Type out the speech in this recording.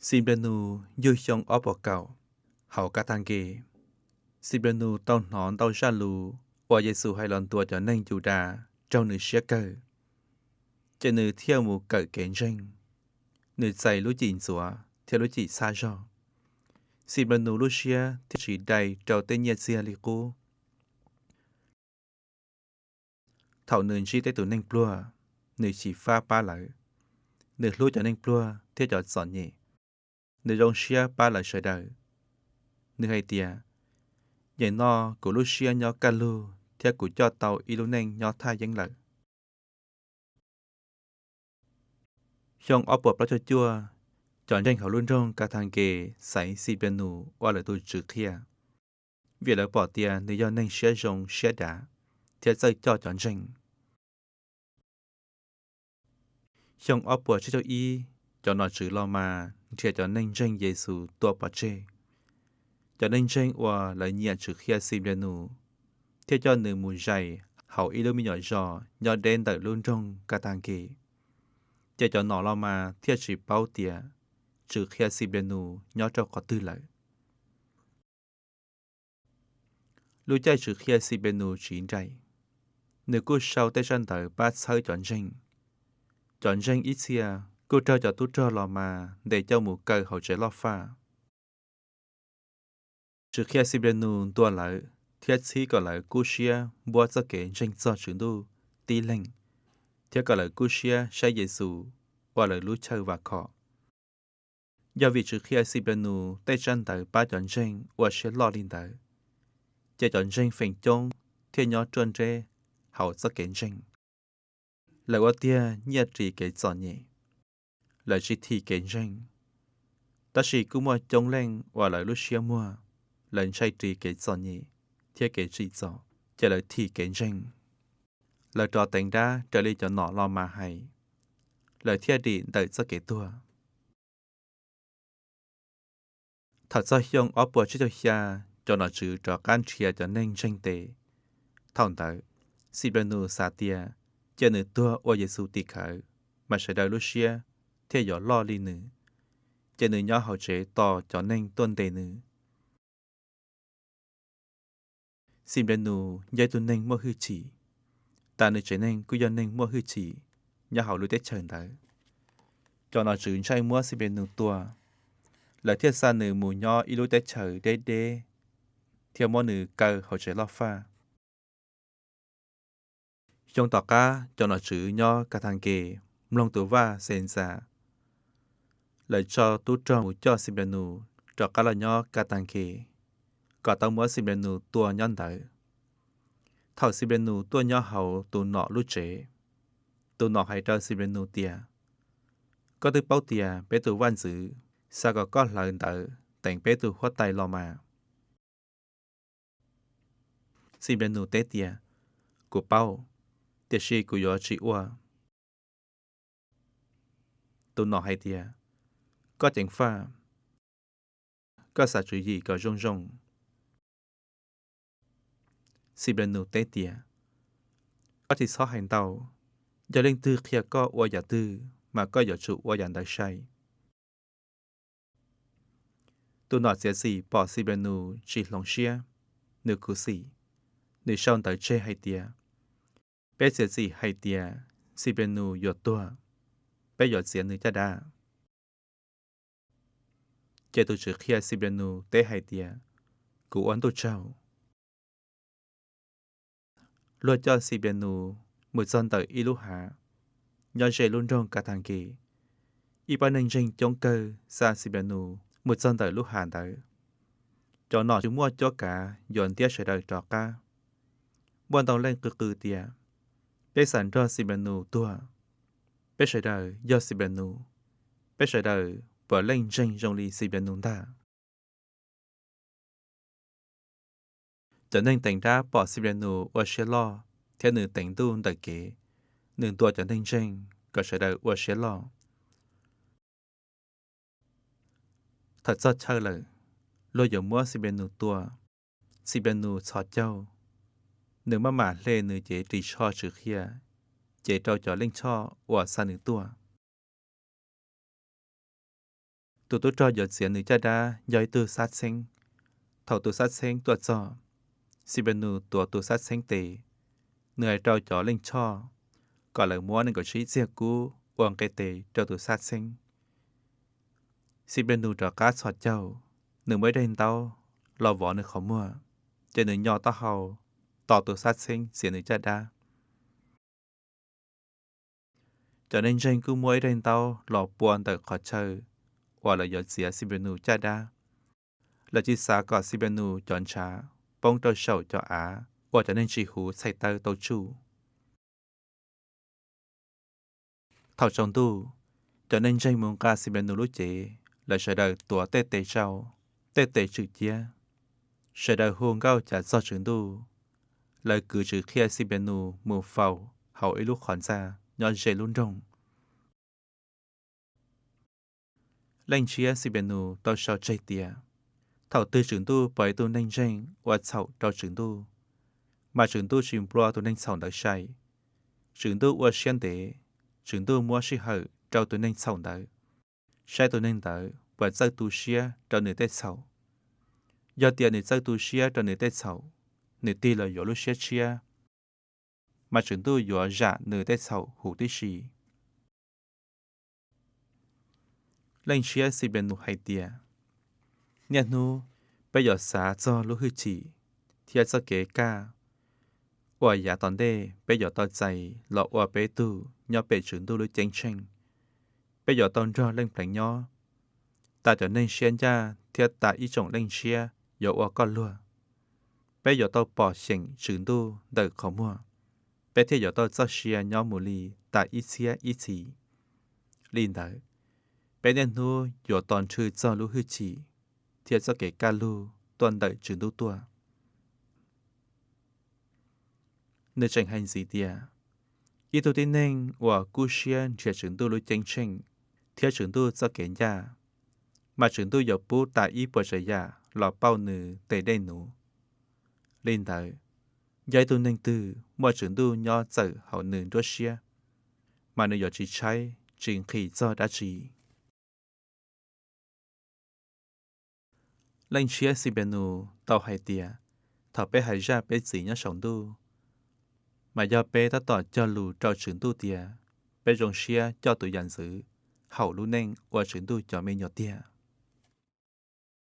Xis Nplias Nus yug xyoo ob puas kaum, hauv Kas Tas Nkes, Xis Nplias Nus tau hnov ntau zaj lus uas Yes Xus hais los ntuas cov neeg Yus Das raug nws siab kawg, ces nws thiaj mus kawm kev ntseeg. Nws txais lub Cim Ntxuav thiab lub Cim Txhab Zog. Xis Nplias Nus lub siab thiaj tsis dai rau tej nyiaj txiag li qub. Thaum nws ntsib tej tus neeg pluag, nws xyiv fab pab lawv. Nws hlub cov neeg pluag thiab cov txom nyem. Nws zoo siab pab lawv sawv daws. Nws hais tias, Nyem no kuv lub siab nyob kaj lug thiab kuv coj tau ib lub neej nyob thaj yeeb lawm. Xyoo ob puas plaub caug cuaj, cov ntseeg hauv lub nroog Kas Tas Nkes xaiv Xis Nplias Nus ua lawv tus Tswv Qhia, vim lawv pom tias nws yog neeg siab zoo siab dav thiab txawj coj cov ntseeg. Xyoo ob puas tsib caug ib, cov nom tswv Los Mas nrhiav cov neeg ntseeg Yes Xus tua pov tseg. Cov neeg ntseeg uas lawv nyiam Tswv Qhia Xis Nplias Nus thiaj coj nws mus zais hauv ib lub me nyuam zos nyob deb ntawm lub nroog Kas Tas Nkes, ces cov nom Los Mas thiaj tsis paub tias Tswv Qhia Xis Nplias Nus nyob rau qhov twg lawm. Lub caij Tswv Qhia Xis Nplias Nus tsiv nraim, nws kuj sau tej tsab ntawv pab txhawb cov ntseeg. Cov ntseeg ib txhia kuj raug cov tub rog Los Mas ntes coj mus kaw hauv tsev loj faj. Tswv Qhia Xis Nplias Nus ntuas lawv thiab txhib kom lawv kub siab npuab txoj kev ntseeg txog Tswv Ntuj tib leeg, thiab kom lawv kub siab saib Yes Xus ua lawv lub chaw vam khom. Yog vim Tswv Qhia Xis Nplias Nus tej tsab ntawv pab cov ntseeg ua siab loj li ntawd, ces cov ntseeg feem coob thiaj nyob ruaj nreb hauv txoj kev ntseeg. Lawv ua tiag nyiaj ris kev txom nyem, lawv tsis thim kev ntseeg, tab sis kuj muaj coob leej uas lawv lub siab muag, lawv ntshai ris kev txom nyem thiab kev tsim txom, ces lawv thim kev ntseeg. Lawv rov teev dab raws li cov nom Los Mas hais, lawv thiaj dim ntawm txoj kev tuag. Thaum txog xyoo ob puas tsib caug xya, cov nom tswv rov qab nrhiav cov neeg ntseeg tes. Thaum ntawd, Xis Nplias Nus xav tias cia nws tuag ua Yes Xus tim khawv mas sawv daws lub siab thiaj yuav loj li nws, ces nws nyob hauv tsev tos cov neeg tuaj ntes nws. Xis Nplias Nus yog ib tug neeg muaj hwj chim, tas nws tsev neeg kuj yog neeg muaj hwj chim nyob hauv lub teb chaws ntawd. Cov nom tswv ntshai muab Xis Nplias Nus tua, lawv thiaj xa nws mus nyob ib lub teb chaws deb deb thiab muab nws kaw hauv tsev loj faj. Xyoo tom qab cov nom tswv nyob Kas Tas Nkes mloog tus vaj Xes Ntxas, lawv tso tub rog mus coj Xis Nplias Nus rov qab los nyob Kas Tas Nkes, kom tau muab Xis Nplias Nus tua nyob ntawd. Thaum Xis Nplias Nus tuaj nyob hauv tus nom lub tsev, tus nom hais rau Xis Nplias Nus tias, Koj twb paub tias peb tus vaj ntxwv xav kom koj hlawv ntawv teev peb tus huab tais Los Mas. Xis Nplias Nus teb tias, Kuv paub, tiam sis kuv yuav tsis ua. Tus nom hais tias, Koj ceev faj, koj xav tswv yim kom zoo zoo. Xis Nplias Nus teb tias, Koj tsis txhob hais ntau, yog leej twg qhia koj ua yam twg mas koj yuav tsum ua yam ntawd sai. Tus nom txiav txim pom Xis Nplias Nus tsis hloov siab, nws khuv xim, nws sau ntawv tseg hais tias, Peb txiav txim hais tias Xis Nplias Nus yuav tuag, peb yuav txiav nws caj dab. Ces tus Tswv Qhia Xis Nplias Nus teb hais tias, Kuv ua ntuj tsaug. Luag coj Xis Nplias Nus mus txog ntawm ib lub hav nyob ze lub nroog Kas Tas Nkes. Ib pab neeg ntseeg coob kawg xa Xis Nplias Nus mus txog ntawm lub hav ntawd. Cov nom tsis muaj cuab kav yuav ntiab sawv daws rov qab. Muaj ntau leej qw qw tias, Peb xav nrog Xis Nplias Nus tuag. Peb sawv daws yog Xis Nplias Nus. Peb sawv daws puav leej ntseeg zoo li Xis Nplias Nus ntag. Cov neeg teev dab pom Xis Nplias Nus ua siab loj thiab nws teev ntuj ntawm kev, nws ntuas cov neeg ntseeg kom sawv daws ua siab loj. Thaum txog chaw lawm, luag yuav muab Xis Nplias Nus tua. Xis Nplias Nus txhos caug, nws maj mam hle nws cev ris tsho Tswv Qhia cev rau cov Leej Choj uas xa nws tuaj. Tus tub rog yuav txiav nws caj dab yog ib tug xab txheeb. Thaum tus xab txheeb tuaj txog, Xis Nplias Nus tuav tus xab txheeb tes, nws hais rau cov Leej Choj kom lawv muab nees nkaum tsib txiag kub ua nqe tes rau tus xab txheeb. Xis Nplias Nus rov qab txhos caug, nws muab ib daim ntaub los vov nws qhov muag, ces nws nyo taub hau tos tus xab txheeb txiav nws caj dab. Cov neeg ntseeg kuj muab ib daim ntaub los pua ntawm qhov chaw uas lawv yuav txiav Xis Nplias Nus caj dab. Lawv tsis xav kom Xis Nplias Nus cov ntshav poob rau saum cov av uas cov neeg tsis huv txhais taw tau tsuj. Thaum tsaus ntuj, cov neeg ntseeg mus nqa Xis Nplias Nus lub cev, lawv sawv daws tuav tej tes tsau, tej tes tswm ciab. Sawv daws hu nkauj cav txog Tswv Ntuj. Lawv kwv Tswv Qhia Xis Nplias Nus mus faus hauv ib lub qhov ntxa nyob ze lub nroog. Leej Ntshiab Xis Nplias Nus tau sau tseg tias, thaum twg Tswv Ntuj pom ib tug neeg ntseeg ua txhaum rau Tswv Ntuj, mas Tswv Ntuj tsis nplua tus neeg txhaum ntawd sai. Tswv Ntuj ua siab ntev, Tswv Ntuj muab sij hawm rau tus neeg txhaum ntawd, saib tus neeg ntawd puas txawj tu siab rau nws tej txhaum. Yog tias nws txawj tu siab rau nws tej txhaum, nws tig los yuav lub siab tshiab, mas Tswv Ntuj yuav zam nws tej txhaum huv tib si. Leej Ntshiab Xis Nplias Nus hais tias, niaj hnub peb yuav xav txog lub hwj chim thiab txoj kev kaj uas yav tom ntej peb yuav tau txais los ua peb tug nyob pem Tswv Ntuj lub Ceeb Tsheej. Peb yuav tau nrog Leej Pleev nyob, tas cov neeg siab ncaj thiab tas ib tsoom Leej Ntshiab yuav ua koj luag. Peb yuav tau pom xyeem Tswv Ntuj ntawm qhov muag, peb thiaj yuav tau txoj sia nyob mus li tas ib txhiab ib txhis. Li ntawd, peb niaj hnub yuav tos nrhw txog lub hwj chim thiab txoj kev kaj lug tuaj ntawm Tswv Ntuj tuaj. Nws tseem hais ntxiv tias, ib tug tib neeg uas kub siab nrhiav Tswv Ntuj lub Ceeb Tsheej thiab Tswv Ntuj txoj kev ncaj, mas Tswv Ntuj yuav pub tas ib puas tsav yam los pauj nws tes dej nuv. Li ntawd, yog ib tug neeg twg muaj Tswv Ntuj nyob txawm hauv nws nruab siab, mas nws yuav tsis tshaib tsis nqhis txog dab tsi. Leej Ntshiab Xis Nplias Nus tau hais tias, thaum peb hais zaj peb txi nyob saum ntuj, mas yog peb tab tom cog lus rau Tswv Ntuj tias peb zoo siab coj tus yam ntxwv haum lub neej ua Tswv Ntuj cov me nyuam tiag.